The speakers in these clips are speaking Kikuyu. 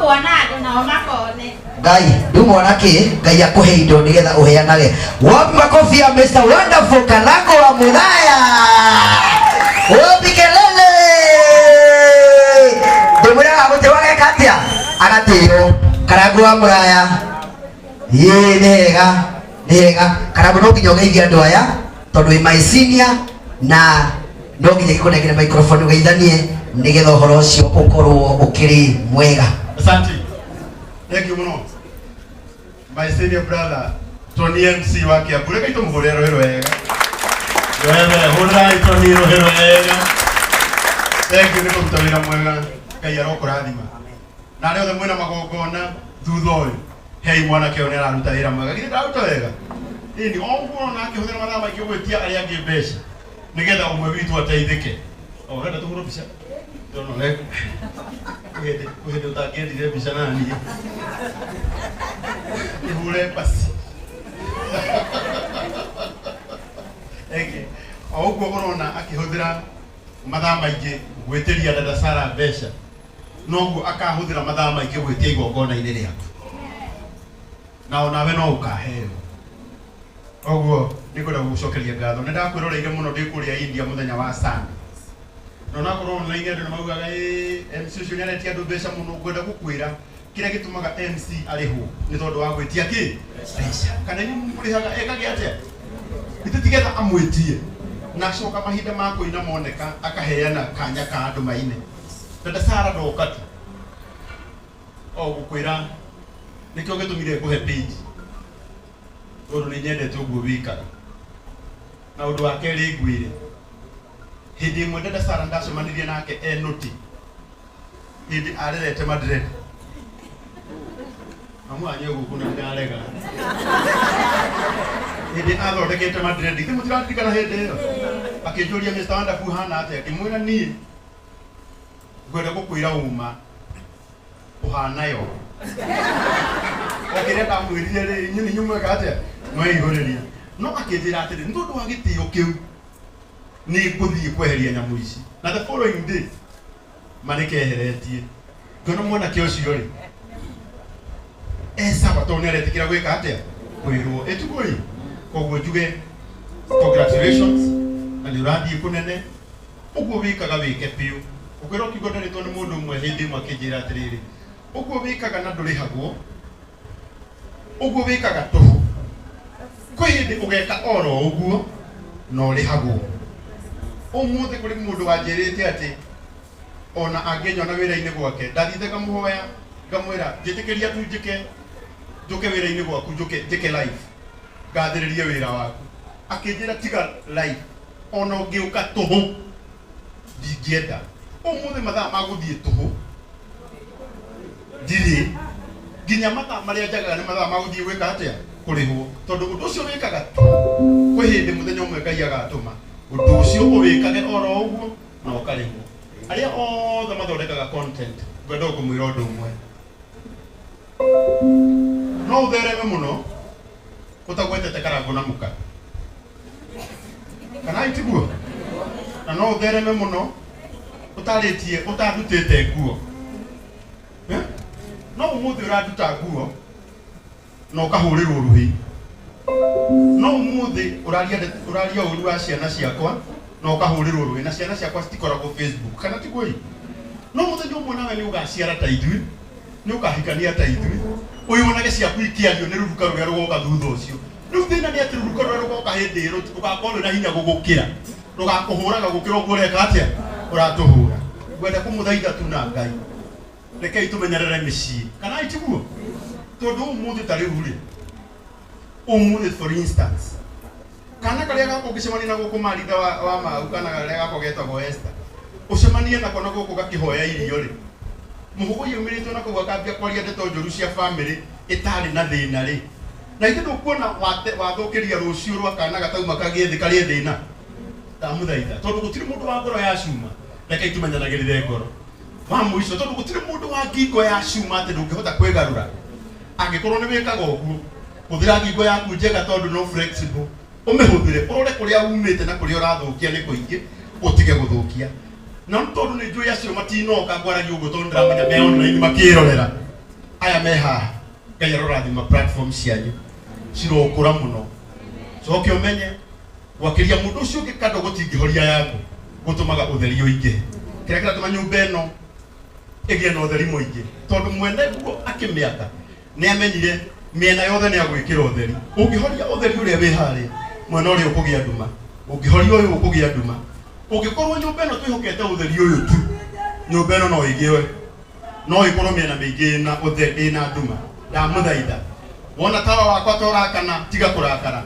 Tũkuona andũ nao makone. Ngai ndumwa na kĩ Ngai akũhe indo nĩgetha ũheanage. Wapi makofi ya Mr. Wonderful Karango wa Muraya? Wapi kelele? Ndĩmwĩraga gũtĩ wageka atĩa agatĩo. Karango wa Muraya, ĩĩ nĩ hega, nĩ hega. Karango, no nginya ũgeithie andũ aya tondũ wĩ my senior na no nginya gĩkũnengere microphone ũgeithanie nĩgetha ũhoro ũcio ũkorwo ũkĩrĩ mwega. Asante. Thank you mũno. My senior brother Tony MC wa Kiambu. Reke tũmũhũrĩre rũhĩ rwega. Wethe hũrĩrai Tony rũhĩ rwega. Thank you nĩ kũruta wĩra mwega. Ngai arokũrathima. Na arĩa othe mwĩna magongona thutha ũyũ, hei mwanake ũyũ nĩ araruta wĩra mwega. Githĩ ndararuta wega? Ĩni, o ũguo ũrona akĩhũthĩra mathaa maingĩ gwĩtia arĩa angĩ mbeca nĩgetha ũmwe witũ ateithĩke. O, ũrenda tũhũrwo mbica? Ndĩrona we kwĩ hĩndĩ ũtangĩendire mbica na niĩ. Ihũre pasi. Thank you. O ũguo ũrona akĩhũthĩra mathaa maingĩ gwĩtĩria dada Sara mbeca, noguo akahũthĩra mathaa maingĩ gwĩtia igongona-inĩ rĩaku. Na onawe no ũkaheo. Koguo nĩ ngwenda gũgũcokeria ngatho. Nĩ ndakwĩroreire mũno ndĩ kũrĩa India mũthenya wa Sunday. Na onakorwo online andũ nĩ maugaga ĩ MC ũcio nĩ aretia andũ mbeca mũno, ngwenda gũkwĩra kĩrĩa gĩtũmaga MC arĩhwo nĩ tondũ wa gwĩtia kĩ? Mbeca. Kana inyuĩ mũrĩhaga ekage atĩa? Ithe tigetha amwĩtie na acoka mahinda ma kũina moneka akaheana kanya ka andũ maine. Dada Sara ndoka tu o gũkwĩra nĩkĩo gĩtũmire ngũhe page tondũ nĩ nyendete ũguo wĩkaga. Na ũndũ wa kerĩ ngwĩre, hĩndĩ ĩmwe dada Sara ndacemanirie nake e nũti hĩndĩ arerete Madrid. Mamu wanyu e gũkũ na ndarega. Hĩndĩ athondekete Madrid, githĩ mũtiraririkana hĩndĩ ĩyo? Akĩnjũria Mr. Wonderful hana atĩa, ngĩmwĩra niĩ ngwenda gũkwĩra ũma ũhana yo. O kĩrĩa ndamwĩrire rĩ, inyuĩ nĩ inyuĩ mweka atĩa? Mweihũrĩria. No akĩnjĩra atĩrĩ, nĩ tondũ wa gĩtĩo kĩu nĩ ngũthiĩ kweheria nyamũ ici. Na the following day ma nĩ keheretie. Ngĩona mwanake ũcio rĩ, e sawa tondũ nĩ aretĩkĩra gwĩka atĩa? Kwĩrwo. Ĩ tiguo ĩ? Koguo njuge congratulations na nĩ ũrathiĩ kũnene. Ũguo wĩkaga wĩke biũ. Ngũkwĩra ũkiuga nderetwo nĩ mũndũ ũmwe hĩndĩ ĩmwe akĩnjĩra atĩrĩrĩ, ũguo wĩkaga na ndũrĩhagwo, ũguo wĩkaga tũhũ, kwĩ hĩndĩ ũgeka oro ũguo na ũrĩhagwo. Ũmũthĩ kũrĩ mũndũ wanjĩrĩte atĩ ona angĩnyona wĩra-inĩ gwake, ndathiĩte ngamũhoya ngamwĩra njĩtĩkĩria tu njĩke njũke wĩra-inĩ gwaku njũke njĩke live ngathĩrĩrie wĩra waku. Akĩnjĩra tiga live ona ũngĩũka tũhũ ndingĩenda. Ũmũthĩ mathaa ma gũthiĩ tũhũ ndirĩ, nginya mathaa marĩa njagaga nĩ mathaa ma gũthiĩ gwĩka atĩa? Kũrĩhwo. Tondũ ũndũ ũcio wĩkaga tũhũ, kwĩ hĩndĩ mũthenya ũmwe Ngai agatũma ũndũ ũcio ũwĩkage oro ũguo na ũkarĩhwo. Arĩa othe mathondekaga content, ngwenda kũmwĩra ũndũ ũmwe, no ũthereme mũno ũtagwetete Karangũ na mũka, kana itiguo? Na no ũthereme mũno ũtarĩtie ũtandutĩte nguo. Eh? No ũmũthĩ ũranduta nguo na ũkahũrĩrwo rũhĩ. No ũmũthĩ ũraria ũraria ũru wa ciana ciakwa na ũkahũrĩrwo rũhĩ, na ciana ciakwa citikoragwo Facebook, kana tiguo ĩ? No mũthenya ũmwe nawe nĩ ũgaciara ta ithuĩ, nĩ ũkahikania ta ithuĩ, wĩyonage ciaku ikĩario nĩ rũruka rũrĩa rũgoka thutha ũcio. Rĩu thĩna nĩ atĩ rũruka rũrĩa rũgoka hĩndĩ ĩyo rũgakorwo rwĩna hinya gũgũkĩra, rũgakũhũraga gũkĩra ũguo ũreka atĩa? Ũratũhũra. Ngwenda kũmũthaitha tu na Ngai, rekei tũmenyerere mĩciĩ, kana tiguo? Tondũ ũmũthĩ ta rĩu rĩ, ũmũthĩ for instance, kana karĩa gakwa ũngĩcemania na gũkũ Maritha wa Mau, kana karĩa gakwa getagwo Esther, ũcemanie nako na gũkũ gakĩhoya irio rĩ, mũhũgũi aumĩrĩtwo na kũu akambia kwaria ndeto njũru cia family ĩtarĩ na thĩna rĩ, na ithe ndũkuona wathũkĩria rũciũ rwa kana gatauma kagĩe thĩ karĩe thĩna. Ndamũthaitha, tondũ gũtirĩ mũndũ wa ngoro ya cuma, rekei tũmenyanagĩrĩre ngoro. Wa mũico, tondũ gũtirĩ mũndũ wa ngingo ya cuma atĩ ndũngĩhota kwĩgarũra. Angĩkorwo nĩ wĩkaga ũguo, hũthĩra ngingo yaku njega tondũ no flexible, ũmĩhũthĩre, ũrore kũrĩa umĩte na kũrĩa ũrathũkia nĩ kũingĩ, ũtige gũthũkia. Na tondũ nĩ njũĩ acio matinoka ngwaragia ũguo tondũ ndĩramenya me online makĩrorera. Aya me haha Ngai arorathima platform cianyu cirokũra mũno. Coke ũmenye gwakĩria mũndũ ũcio ũngĩ kando gũtingĩhoria yaku gũtũmaga ũtheri ũingĩhe. Kĩrĩa kĩratũma nyũmba ĩno ĩgĩe na ũtheri mũingĩ tondũ mwene guo akĩmĩaka nĩ amenyire mĩena yothe nĩ agwĩkĩra ũtheri. Ũngĩhoria ũtheri ũrĩa wĩ harĩa mwena ũrĩa ũkũgĩa nduma, ũngĩhoria ũyũ ũkũgĩa nduma. Ũngĩkorwo nyũmba ĩno twĩhokete ũtheri ũyũ tu, nyũmba ĩno no ĩgĩe no ĩkorwo mĩena mĩingĩ ĩna ũtheri ĩna nduma. Ndamũthaitha wona tawa wakwa ta ũrakana tiga kũrakara,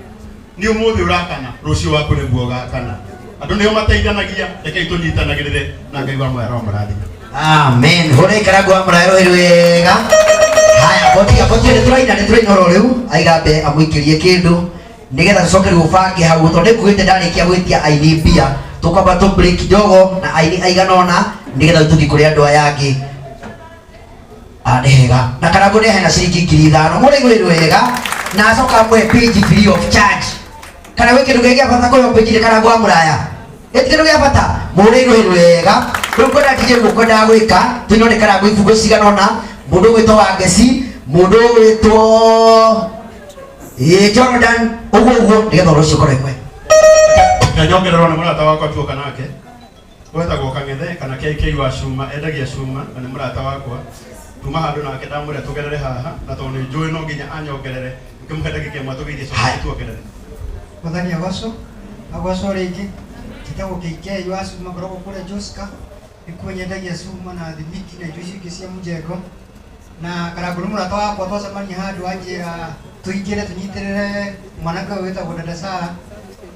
nĩ ũmũthĩ ũrakana rũciũ waku nĩguo ũgakana. Andũ nĩo mateithanagia, rekei tũnyitanagĩrĩre na Ngai wa muoyo aromũrathima. Amen. Hore Karangũ wa Mũraya rũhĩ rwega. Haya, botia botia nĩ tũraina nĩ tũraina oro rĩu aigambe amũikĩrie kĩndũ nĩgetha tũcoke rĩu ũbange hau tondũ nĩnguĩte ndarĩkia gwĩtia aini mbia tũkwamba tũ break kidogo na aini aigana ũna nĩgetha rĩu tũthiĩ kũrĩ andũ aya angĩ. Ah, nĩ hega na Karangũ nĩ ahena ciringi 5,000 mũrĩgũrĩ wega na acoka amũhe page free of charge kana gwĩ kĩndũ kĩngĩ gĩa bata kũheo page nĩ Karangũ wa Mũraya ĩti kĩndũ gĩa bata mũrĩgũrĩ wega rĩu kwenda DJ ũguo kwendaga gwĩka tũino nĩ Karangũ ibungo cigana ũna mũndũ ũgwĩtwo Wangeci mũndũ ũgwĩtwo ĩĩ Jordan ũguo ũguo nĩgetha ũhoro ũcio ũkorwo ĩmwe. Nyongererwo nĩ mũrata wakwa tuoka nake wetagwo Kang'ethe kana KK wa cuma, endagia cuma na nĩ mũrata wakwa. Tuma handũ nake ndamwĩra tũgerere haha na tondũ nĩ njũĩ no nginya anyongerere ngĩmũhe ndagĩka ĩmwe tũgeithie coke tuongerere. Mwathani agocwo agocwo rĩngĩ. Njĩtagwo KK wa cuma, ngoragwo kũrĩa Joska, nĩkuo nyendagia cuma na thimiti na indo icio ingĩ cia mũjengo. Na Karangũ nĩ mũrata wakwa, twacemania handũ anjĩra tũingĩre tũnyitĩrĩre mwanake ũyũ wĩtagwo Dada Sara,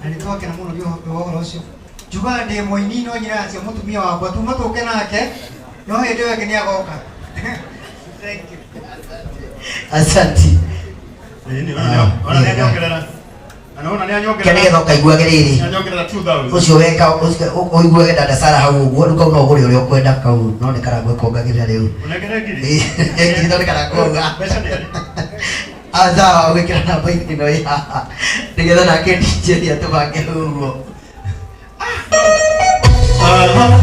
na nĩ twakena mũno nĩ ũhoro ũcio. Njugaga ndĩ mũini no nyinaga cia mũtumia wakwa, tuma tũke nake no hĩndĩ ĩyo ĩngĩ nĩ agoka. Thank you. Asante. Ona nĩ anyongerera. Na nona nĩ anyongerera. Kĩa nĩgetha ũkaiguage rĩrĩ. Nĩ anyongerera 2000. Ũcio weka ũiguage Dada Sara hau ũguo rĩu kau no ũgũre ũrĩa ũkwenda kau no nĩ Karangũ ĩkongagĩrĩra rĩu. Ũnengere ngiri. Ngiri no nĩ Karangũ auga. Mbeca nĩ arĩ. Ah, sawa gwĩkĩra namba ĩno ĩ haha nĩgetha nake DJ atũbange hau ũguo. Aha.